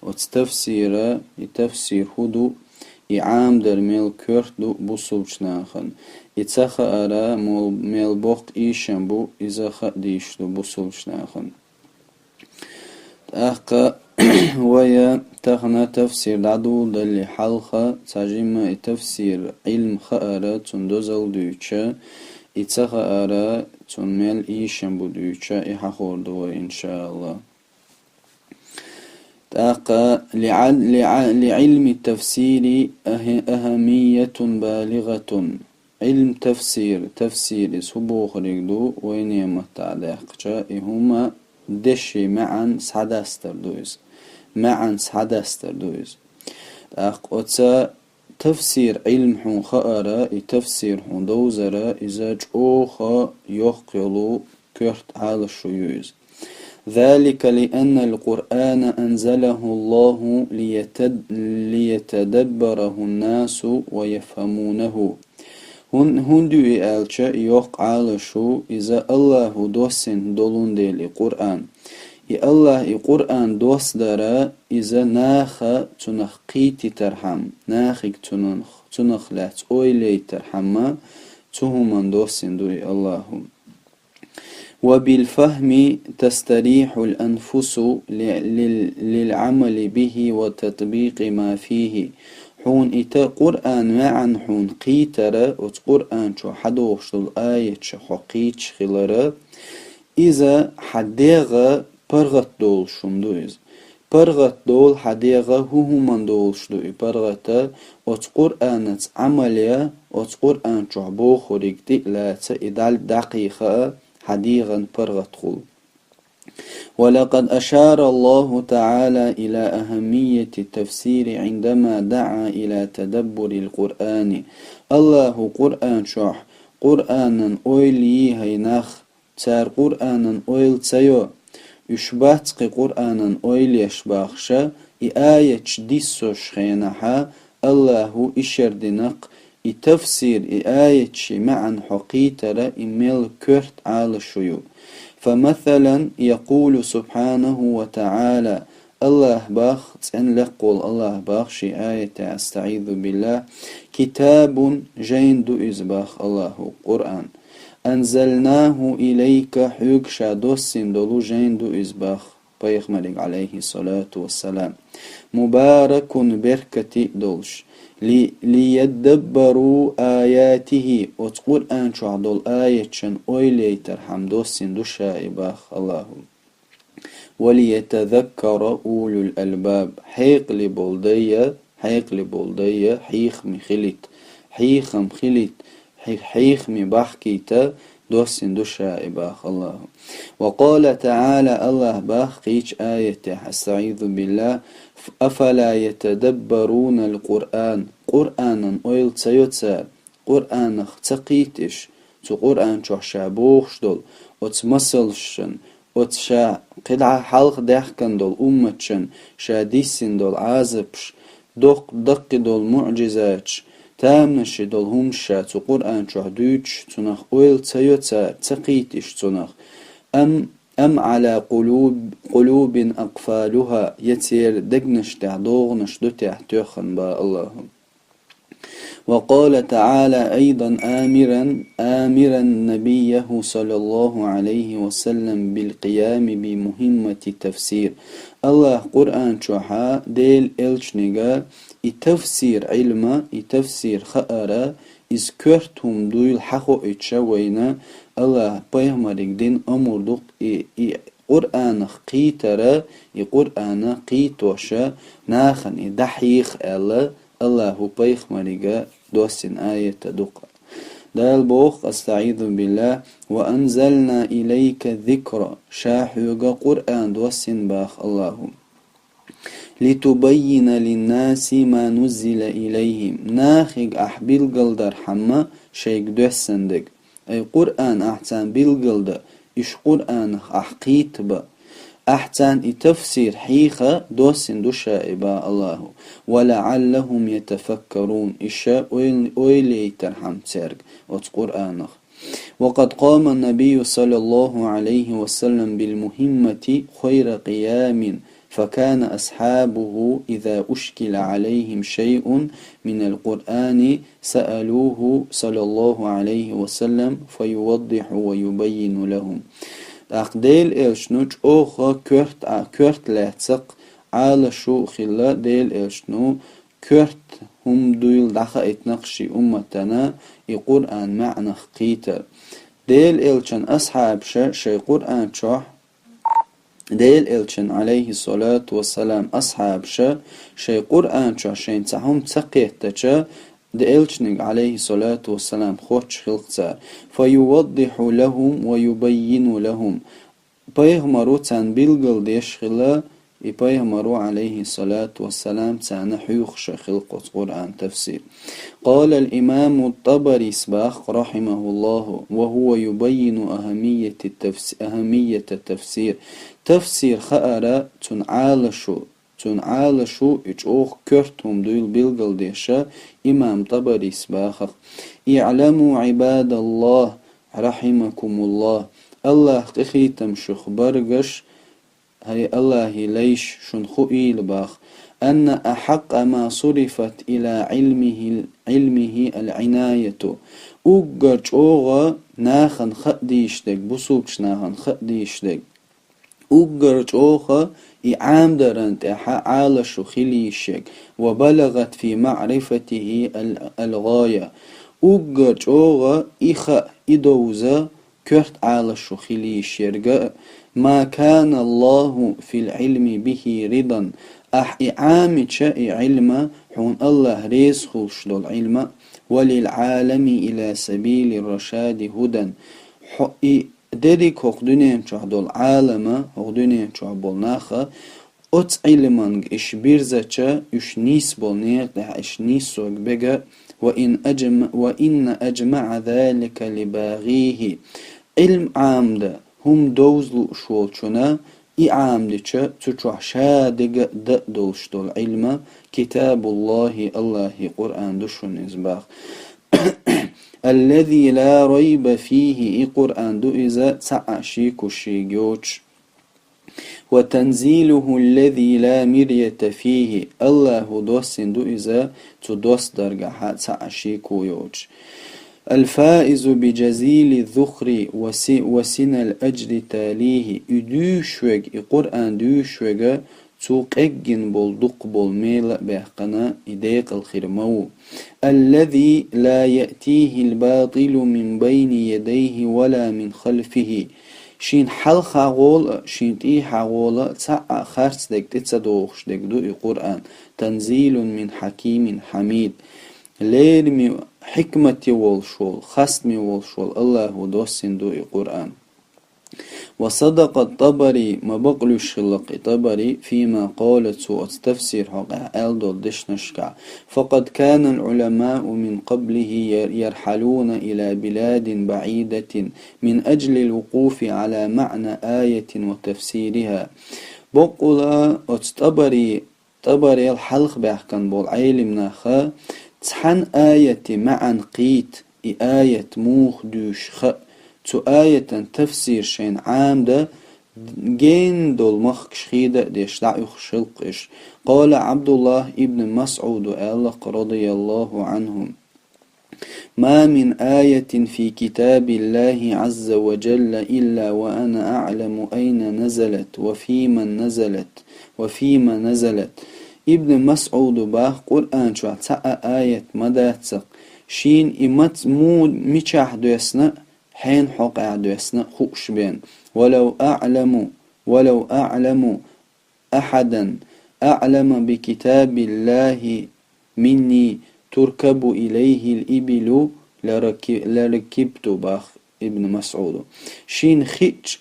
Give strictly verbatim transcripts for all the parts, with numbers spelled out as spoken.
оцу тафсира, и тафсир хӀун ду, и Ӏамадар мел коьрта ду бусулбачу нахана. И ца хааран мел, мел боккха эшам бу, иза хаа дезаш ду бусулбачу нахана. ТӀаккха вай тахана тафсир дӀадоладалале хьалха, цхьа жимма и тафсир Ӏилма хааран, цуьнан дозалла дуьйцуш, и ца хааран, цуьнан мел эшам бу дуьйцуш, и хьахор ду вай, иншааллахӀ. ТӀаккха لعل-، لع-، لعلم التفسير أه-، أهمية بالغة. Ӏилма тафсир, тафсир иза хӀун бохург ду, вайна маттахь даьккхича, и хӀума деши маьӀна схьадастар ду иза. МаьӀна схьадастар ду иза. ТӀаккха оцу тафсир Ӏилма хьуна хааран, и тафсир хьуна довзаран, иза чӀогӀа йоккха йолу коьрта Ӏалашо ю иза. ذلك لأن القرآن أنزله الله ليتد-، ليتدبره الناس ويفهمونه. ХӀун-, хӀунда ю и аьлча, и йоккха Ӏалашо, иза АллахӀа доссина долун дела и Къуръан. И АллахӀа и Къуръан доссадар, иза наха цунах кхетийтархьама, нахе цунах, цунах лаьцна ойла яйтархьама, цу хӀуманна доссина ду и АллахӀа. وبالفهم تستريح الأنفس ل-، لل-، للعمل به وتطبيق ما فيه. Хьуна и та Къуръан маьӀна хьуна кхийтара, оцу Къуръан чу хьадогӀуш долу аяташ хьо кхийдаш хилара, иза хьан дегӀан паргӀат долуш хӀума ду иза. ПаргӀат долу хьан дегӀан, хӀун хӀуманна долуш ду и паргӀат, оцу Къуръанаца Ӏамал ян, оцу Къуръан чохь бохуриг тӀе а лаца и дӀа-, дӀакхайкха а хьан дегӀан паргӀат хуьлу. ولقد أشار الله تعالى إلى أهمية التفسير عندما دعا إلى تدبر القرآن. АллахӀа Къуръан чохь Къуръанан ойла йийхьи нах, цара Къуръанан ойла ца йо, уьш бац кхин Къуръанан ойла еш бахша, и аяташ диссош хенахьа, АллахӀа ишар динакх, и тафсир, и аяташи маьӀна хьо кхийтара, и мел коьрта Ӏалашо ю. فمثلا يقول سبحانه وتعالى, АллахӀа бах, цӀена лекха волу АллахӀа бах шен аятехь, أستعيذ بالله: كتاب, жайна ду иза бах АллахӀа, Къуръан. أنزلناه إليك, хьоьга ша доссина долу жайна ду иза бах пайхамарига, عليه الصلاة والسلام. مبارك, беркате а долуш. Ли-, ليدبروا آياته, оцу Къуръан чохь долу аяташна ойла яйтархьама доссина ду ша и бах АллахӀа. وليتذكر أولو الألباب, хьекъале болу дай, хьекъале болу дай, хьехаме хилийта, хьехам хилийта, хье-, хьехаме бахкийта доссина ду ша и бах АллахӀа. وقال تعالى, АллахӀа бах кхечу аятехь, أستعيذ بالله: أفلا يتدبرون القرآن, Къуръанан ойла ца йо цара? Къуръанах ца кхийта уьш, цу Къуръан чохь ша бохуш долу, оцу масалшна, оцу ша кхидӀа хьалха даьхкина долу умматшна ша диссина долу Ӏазапаш, доккха даккхий долу муӀжизаташ, таманаш долу хӀумаш ша цу Къуръан чохь дуьйцуш, цунах ойла ца йо цара, ца кхийта уьш цунах? أم, أم على قلوب, قلوب أقفالها, я церан дегнаш тӀехь догӀанаш ду техь тоьхна бах АллахӀа. وقال تعالى أيضا آمرا، آمرا نبيه صلى الله عليه وسلم بالقيام بمهمة التفسير. АллахӀа Къуръан чохьа Делан элчанга и тафсир Ӏилма, и тафсир хаара, иза коьрта хӀума дуйла хьахоуьйтуша вайна, АллахӀа пайхамарига дина амр ду-кх и, и Къуръанах кхийтара, и Къуръана кхийтоша нахана и дӀахьеха аьлла, АллахӀа пайхамарига доссина аят ду-кх. Дала боху, أستعيذ بالله: وأنزلنا إليك الذكر, ша хьоьга Къуръан доссина бах АллахӀа. لتبين للناس ما نزل إليهم, нахе ахь билгалдархьама шайга доьссина дерг. Ай Къуръан ахь царна билгалда, уьш Къуръанах ахь кхетабан. Ахь царна и тафсир хьеха доссина ду ша и бах АллахӀа. ولعلهم يتفكرون, и ша ойла-, ойла яйтархьама цаьрга оцу Къуръанах. وقد قام النبي صلى الله عليه وسلم بالمهمة خير قيام فكان أصحابه إذا أشكل عليهم شيء من القرآن سألوه صلى الله عليه وسلم فيوضح ويبين لهم. ТӀаккха Делан Элчано чӀоагӀа коьрта, коьрта лаьцна Ӏалашо хилла, Делан Элчано коьрта хӀума дуйла дӀахаийтина ший умматана и Къуръан маьӀнах кхетар. Делан Элчан асхьабаша шоай Къуръан чохь Делан Элчан, عليه الصلاة والسلام, асхьабаша шоай Къуръан чохь шайна цхьа хӀума ца кхеттача, Делан Элчанга, عليه الصلاة والسلام, хоттуш хилла цара. فيوضح لهم ويبين لهم. Пайхамаро царна билгалдеш хилла, и Пайхамаро, عليه الصلاة والسلام, царна хьоьхуш хилла оцу Къуръан тафсир. قال الإمام الطبري, бах, رحمه الله, وهو يبين أهمية التفس-، أهمية التفسير. Тафсир хаар, цуьнан Ӏалашо, цуьнан Ӏалашо и чӀогӀа коьрта хӀума дуйла билгалдеш имам ТӀабарис бах. اعلموا عباد الله رحمكم الله. АллахӀ къинхетам шух баргаш, хӀай АллахӀан лайш, шуна хуийла бах, أن أحق ما صرفت إلى علمه، علمه العناية. Уггар чӀогӀа нахана хаа дезаш дерг, бусулбачу нахана хаа дезаш дерг, уггар чӀогӀа и Ӏамдаран тӀехь Ӏалашо хила йиш ерг, وبلغت في معرفته ال-، الغاية. Уггар чӀогӀа и хаа, и довза коьрта Ӏалашо хила йиш ерг а, ما كان الله في العلم به رضا. Ахь и Ӏамича, и Ӏилма, хьуна АллахӀ реза хуьлуш долу Ӏилма, وللعالم إلى سبيل الرشاد هدى. Хьо-, и дерриг хӀокху дуьнен чохь долу Ӏалама, хӀокху дуьнен чохь болу наха, оцу Ӏилманга иш бирзача, уьш нийса болу некъа тӀехь иш нийсонга бега, وإن أجم-، وإن أجمع ذلك لباغيه. Ӏилма Ӏамда хӀума довза лууш волчунна, и Ӏамдича цу чохь ша дега а, дан а долуш долу Ӏилма, كتاب الله, АллахӀан Къуръан ду шуна иза бах. الذي لا ريب فيه, и Къуръан ду иза цхьа а шеко шега йоцуш. وتنزيله الذي لا مرية فيه, АллахӀа доссина ду иза, цу доссадаргахь цхьа а шеко йоцуш. الفائز بجزيل الذخر وس-، وسنا الأجر تاليه, и дуьйш верг, и Къуръан дуьйш верг, цо къеггина болу дукха болу мела а баьккхина, и декъала хир ма ву. الذي لا يأتيه الباطل من بين يديه ولا من خلفه. Шена хьалха гӀола а, шена тӀехьа гӀола а цхьа а харц дерг тӀе ца дохуш дерг ду и Къуръан. تنزيل من حكيم حميد. Лераме, хьикмате волуш волу, хастаме волуш волу АллахӀа доссина ду и Къуръан. وصدق الطبري, ма бакълуьйш хилла-кх и ТӀабари, فيما قال, цо оцу тафсир хьокъехь аьлла долу дешнашкахь. فقد كان العلماء من قبله ير-، يرحلون إلى بلاد بعيدة من أجل الوقوف على معنى آية وتفسيرها. Бакъволу оцу ТӀабари, ТӀабарел хьалха баьхкина болу Ӏелам наха цхьана аятан маьӀна кхета, и аят муха дуьйцу хаа, цу аятан тафсир шайна Ӏамдан гена долу махкаш хеда а деш дӀаоьхуш хилла-кх уьш. قال عبد الله بن مسعود, аьлла-кх, رضي الله عنه: ما من آية في كتاب الله عز وجل إلا وأنا أعلم أين نزلت وفيمن نزلت وفيم نزلت. Ибн МасӀуда бах, Къуръан чохь цхьа а аят ма дац-кх, шена и мац-, му-, мичахь доьссина а, хьенан хьокъехь доьссина а хууш бен. ولو أعلم، ولو أعلم أحدا أعلم بكتاب الله مني تركب إليه الإبل لرك-، لركبت, бах Ибн МасӀуда. Шена хиъча,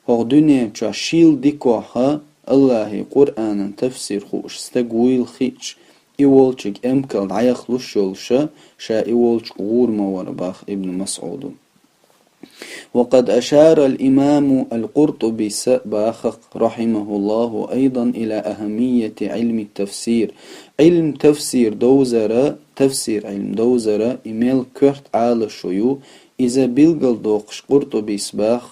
хӀокху дуьнен чохь шийла дикохь АллахӀан Къуръанан тафсир хууш стаг вуйла хиъча, и волчуьнга эмкал дӀаяхлуш йолуша, ша и волчуьнга гӀур ма вара, бах Ибн МасӀуда. وقد أشار الإمام القرطبي, са бах-кх, رحمه الله أيضا إلى أهمية علم التفسير. Ӏилм тафсир довзара, тафсир Ӏилм довзара, и мел коьрта Ӏалашо ю, иза билгалдоккхуш Къуртубис бах: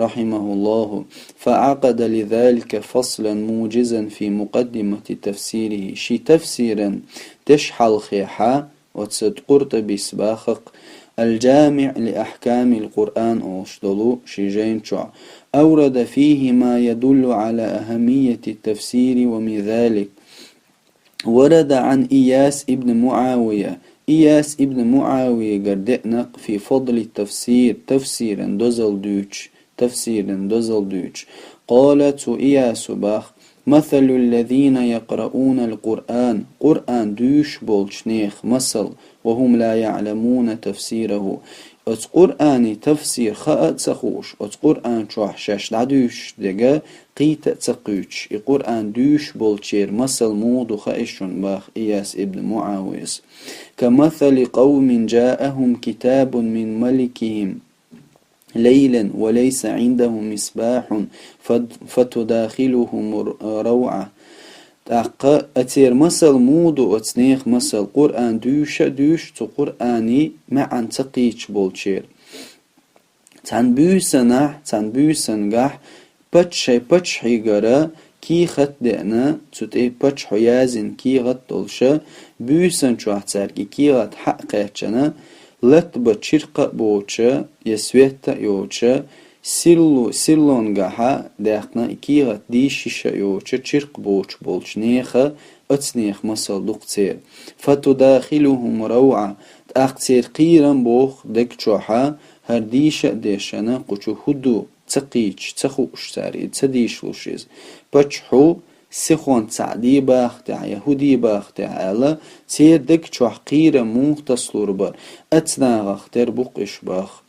رحمه الله، فعقد لذلك فصلا موجزا في مقدمة تفسيره. Ший тафсиран дешхьалхехьа, оцу Къуртубис баха-кх, الجامع لأحكام القرآن олуш долу ший жайна чохь, أورد فيه ما يدل على أهمية التفسير، ومن ذلك ورد عن إياس ابن معاوية، Ияс ибн МуӀавиягара деана-кх في فضل التفسير, тафсиран дозалла дуьйцуш, тафсиран дозалла дуьйцуш. قال, цу Иясо баха: مثل الذين يقرؤون القرآن, Къуръан дуьйцуш болчу нехан масал, وهم لا يعلمون تفسيره, оцу Къуръанан тафсир хаа а ца хууш, оцу Къуръан чохь шаьш дӀадуьйцуш дерг кхета а ца кхуьйцуш, и Къуръан дуьйцуш болчеран масал муха ду хаьа шуна, баха Ияс ибн МуӀавияс. كمثل قوم جاءهم كتاب من ملكهم ليلا وليس عندهم مصباح فت-، فتداخلهم روعة. ТӀаккха церан масал муха ду, оцу нехан масал, Къуръан дуьйцуш а дуьйцуш, цу Къуръанан маьӀна ца кхийдаш болчеран. Цхьана буьйсанахь, цхьана буьйсангахь паччахьан, паччахьигара кехат а деана, цу тӀе паччахьо яздина кехат а долуш, буьйсан чохь цаьрга и кехат схьа а кхаьчна, латта бан чиркх а боцуш, я свет а йоцуш, сирло-, сирлонгахьа даьккхина и кехат дийша йиш а йоцуш, чиркх боцуш болчу нехан, оцу нехан масал ду-кх церан. فتداخلهم روعة, тӀаккха церан кхерам боху дерг чохьа, хӀара дийша а дешна, кху чу хӀун ду ца кхийдаш, ца хууш цара, и ца дийшлуш иза. Паччахьо сихонца цхьаъ де баха техьа, я хӀун де баха техьа аьлла, церан дерг чохь кхерам муха тасалур бара, оцу нахах тера бу-кх уьш, баха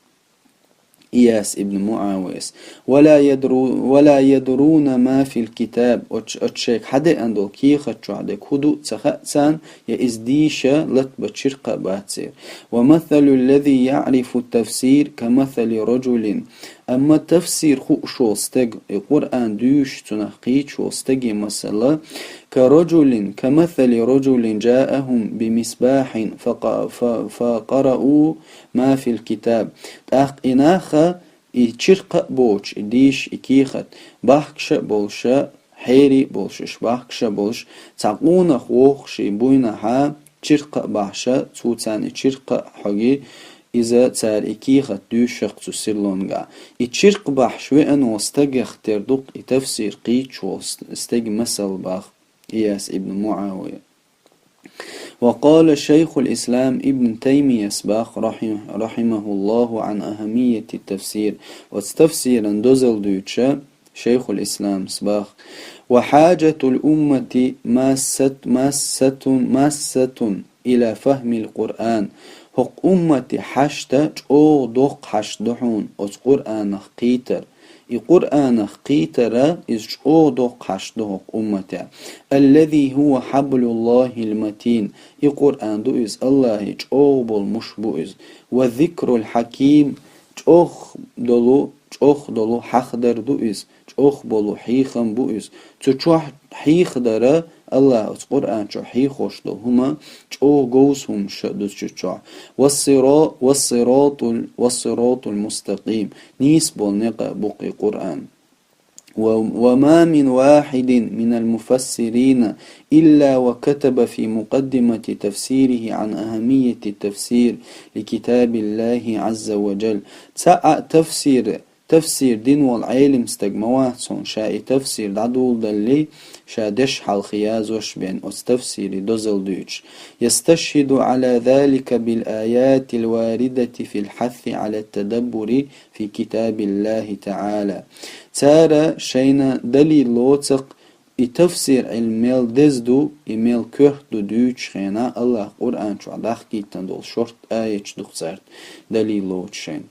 Ияс ибн МуӀавияс. ولا يدرو-، ولا يدرون ما في الكتاب, оцу, оцу шайга схьадеана долу кехат чохь дерг хӀун ду а ца хаьа царна, я иза дийша латта бан чиркх а бац церан. ومثل الذي يعرف التفسير كمثل رجل. Амма тафсир хууш волу стаг, и Къуръан дуьйцуш, цунах кхийдаш волу стеган масала, كرجل، كمثل رجل جاءهم بمصباح فق-، ف-، فقرأوا ما في الكتاب. ТӀаккха и нах, и чиркх а боцуш, и дийша, и кехат, бахкаш а болуш, хьерий а болуш, уьш бахкаш а болуш, цхьа къонах вохуш и буйнахьа, чиркх а бахьаш, цо царна и чиркх а хьоьгу, иза цара и кехат дуьйцуш-кх цу сирлонга. И чиркх бахьаш веана волу стагах тера ду-кх и тафсир кхийдаш волу с-, стеган масал, баха Ияс ибн МуӀавия. وقال شيخ الإسلام ابن تيمية، баха, رحمه، رحمه الله، عن أهمية التفسير. Оцу тафсиран дозалла дуьйцуш, Шайхул Исламс баха: وحاجة الأمة ماسة، ماسة، ماسة إلى فهم القرآن. ХӀокху умматан хьашт чӀогӀа доккха хьашт ду хьуна оцу Къуръанах кхетар. И Къуръанах кхетар, иза чӀогӀа доккха хьашт ду хӀокху умматан. الذي هو حبل الله المتين. И Къуръан ду иза, АллахӀан чӀогӀа болу муш бу иза. والذكر الحكيم. ЧӀогӀа долу, чӀогӀа долу хьахдар ду иза, чӀогӀа болу хьехам бу иза. Цу чохь хьехадара, АллахӀа оцу Къуръан чохь хьехош долу хӀума, чӀогӀа говза хӀуманаш ду цу чохь. والصرا-، والصراط ال-، والصراط المستقيم. Нийса болу некъ бу-кх и Къуръан. و-، وما من واحد من المفسرين إلا وكتب في مقدمة تفسيره عن أهمية التفسير لكتاب الله عز وجل. Цхьа а тафсир, тафсир дина волу Ӏелам стаг ма вац хьуна, ша и тафсир дӀадоладалале, ша дешхьалхе язъеш бен оцу тафсиран дозалла дуьйцуш. يستشهد على ذلك بالآيات الواردة في الحث على التدبر في كتاب الله تعالى. Цара шайна далил лоцу-кх, и тафсир Ӏилма мел деза ду, и мел коьрта ду дуьйцучу хенахь, АллахӀа Къуръан чохь дахкийтина долу шортта аяташ ду-кх цара далил лоцуш шайна.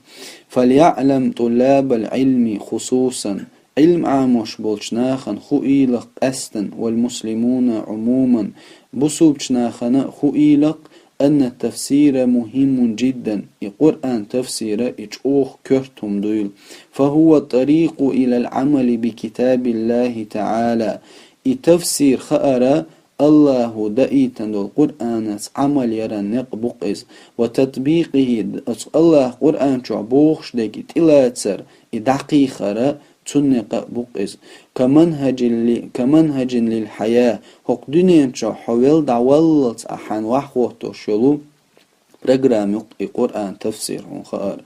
فليعلم طلاب العلم خصوصا, Ӏилма Ӏамош болчу нахана хуийла-кх къаьстина, والمسلمون عموما, бусулбачу нахана хуийла-кх, أن التفسير مهم جدا, и Къуръан тафсир и чӀогӀа коьрта хӀума дуйла. فهو الطريق إلى العمل بكتاب الله تعالى. И тафсир хаара Аллаху даийтан долу Къуръанаца Ӏамал яран некъ бу-кх иза. وتطبيقه, оцу Аллаха Къуръан чохь бохуш дерг и тӀелацар, и дӀакхайкхар, цунна некъ а бу-кх иза. كمنهج ل-, كمنهج للحياة, хӀокху дуьнен чохь хьо вел дӀаваллалц ахь хьайна ваххоттуш йолу программа ю-кх и Къуръан тафсир хьуна хаар.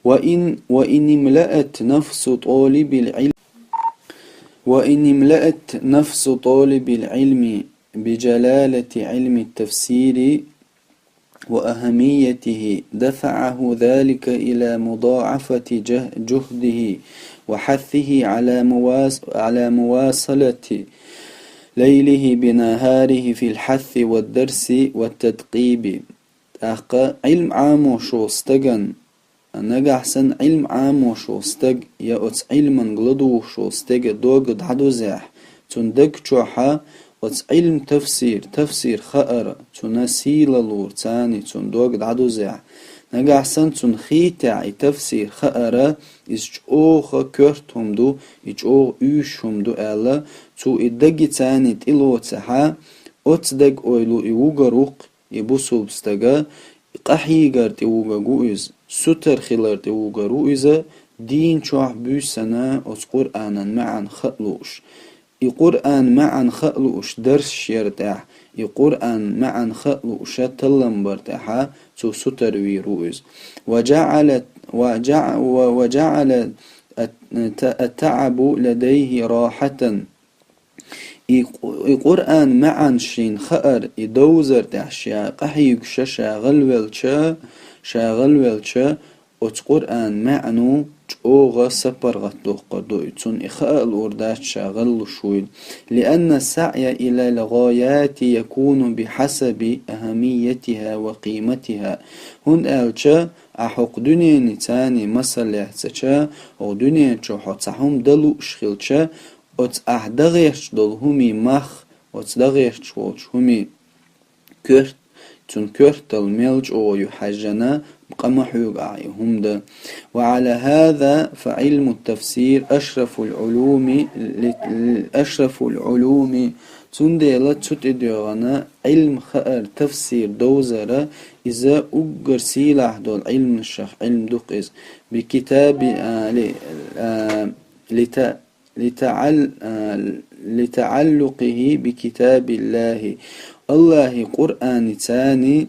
وإن, وإن امتلأت نفس طالب العلم، وإن امتلأت نفس طالب العلم بجلالة علم التفسير وأهميته دفعه ذلك إلى مضاعفة جه-، جهده وحثه على مواص-، على مواصلة ليله بنهاره في الحث والدرس والتثقيب. ТӀаккха Ӏилм Ӏамош волу стаган, нагахь санна Ӏилм Ӏамош волу стаг я оцу Ӏилманга ладугӀуш волу стеган дог дӀадузехь, цуьнан даг чохь оцу Ӏилм тафсир, тафсир хаар, цуьнан сийлаллур царна цуьнан дог дӀадузехь, нагахь санна цунна хийтехь и тафсир хаар, иза чӀогӀа коьрта хӀума ду, и чӀогӀа уьйш хӀума ду аьлла, цо и даги царна тӀелоцахь, оцу даган ойла и вугар ву-кх, и бусулба стага, къахьийгар тӀе вугар ву иза, сутара хилар тӀе вугар ву иза, дийна чохь буьйсанна оцу Къуръанан маьӀна хаа лууш. И Къуръан маьӀна хаа лууш дарсаш яра тӀехь, и Къуръан маьӀна хаа лууша таллам бар тӀехь, цо сутара вийр ву иза. وجعل، وجع-، و-، وجعل الت-، التعب لديه راحة. И Къу-, и Къуръан маьӀна шена хаар, и довзар тӀехь ша къахьийгуша, ша гӀалвелча, ша гӀалвелча, оцу Къуръан маьӀно чӀогӀа сапаргӀат доккхур ду и, цунна и хаа а луур дац ша гӀаллуш вуйла. لأن السعي إلى الغايات يكون بحسب أهميتها وقيمتها. ХӀунда аьлча, ахь хӀокху дуьненца масал лаьцча, хӀокху дуьнен чу хьо цхьа хӀума дан лууш хилча, оцу ахь дан гӀерташ долу хӀумий мах, оцу дан гӀерташ волчу хӀумий коьрт-, цуьнан коьрталла мел чӀогӀа ю хьаьжжина, къа ма хьоьгу ахь и хӀума дан. وعلى هذا فعلم التفسير أشرف العلوم ل-، أشرف العلوم. Цундела цу тӀедоьгӀна Ӏилм хаар, тафсир довзара, иза уггар сийлахь долу Ӏилманашах Ӏилм ду-кх иза. بكتاب، а, ли-, а, лита-, لتعل-، а, لتعلقه بكتاب الله. Аллахьи Къуръаницани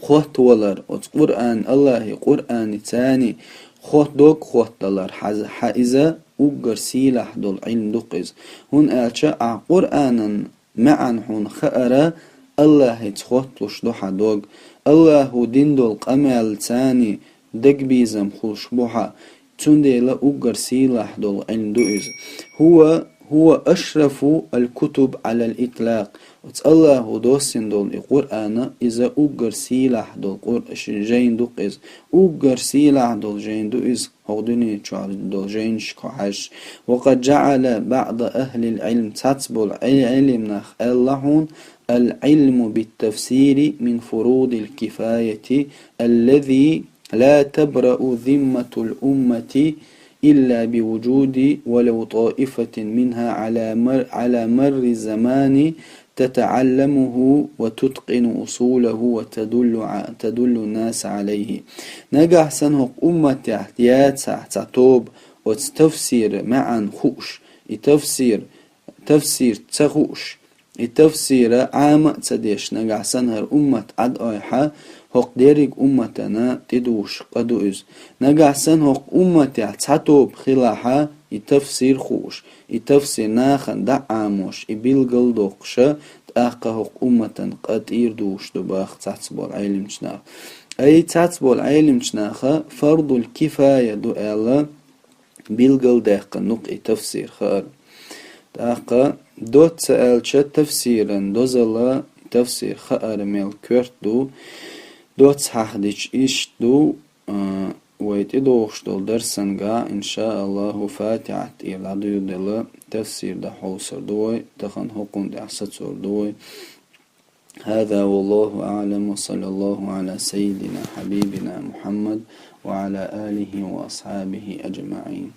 хоттавалар, оцу Къуръан, Аллахьи Къуръаницани хот-, дог хотталар хьаза, хьан иза уггар сийлахь долу Ӏилм ду-кх иза. ХӀунда аьлча ахь Къуръанан маьӀна хьуна хаара, Аллахьица хотталуш ду хьан дог. Аллахьо дина долу къамелацани дагабезам хуьлуш бу хьан, цундела уггар сийлахь долу Ӏилм ду иза. هو، هو أشرف الكتب على الإطلاق. Оцу Аллахьо доссина долу и Къуръан, иза уггар сийлахь долу Къур-, ш-, жайна ду-кх иза. Уггар сийлахь долу жайна ду иза, хӀокху дуьнен чохь долу жайнашка хьаьжча. وقد جعل بعض أهل العلم, цхьацца болу Ӏи-, Ӏилма нах аьлла хьуна: العلم بالتفسير من فروض الكفاية الذي لا تبرأ ذمة الأمة إلا بوجود ولو طائفة منها على مر، على مر الزمان تتعلمه وتتقن أصوله وتدل ع، تدل الناس عليه. Нагахь санна хӀокху умматехь яцахь цхьа тоба оцу тафсира маьӀна хууш, и тафсир, тафсир ца хууш, и тафсира Ӏама а ца деш, нагахь санна хӀара уммат Ӏад ойхьа, хӀокху дерриг умматана тӀедугӀуш къа ду иза. Нагахь санна хӀокху умматехь цхьа тоба хилахьа, и тафсир хууш, и тафсир нахана дӀа а Ӏамош, и билгал а доккхуша, тӀаккха хӀокху умматан къа тӀера дугӀуш ду баха цхьацца болу Ӏелимчу наха. Ай цхьацца болу Ӏелимчу наха фардул кифая ду аьлла, билгал даьккхина ду-кх и тафсир хаар. ТӀаккха доцца аьлча, тафсиран дозалла, тафсир хаар мел коьрта ду, доцца хьахдича иштта ду, а, вай тӀедогӀуш долу дарсанга, иншааллаху, Фатихьат тӀера дӀадуьйладелла, тафсир дан хьовсур ду вай, тахана хӀокхунна тӀехь сацор ду вай. هذا والله أعلم، وصلى الله على سيدنا حبيبنا محمد وعلى آله وأصحابه أجمعين.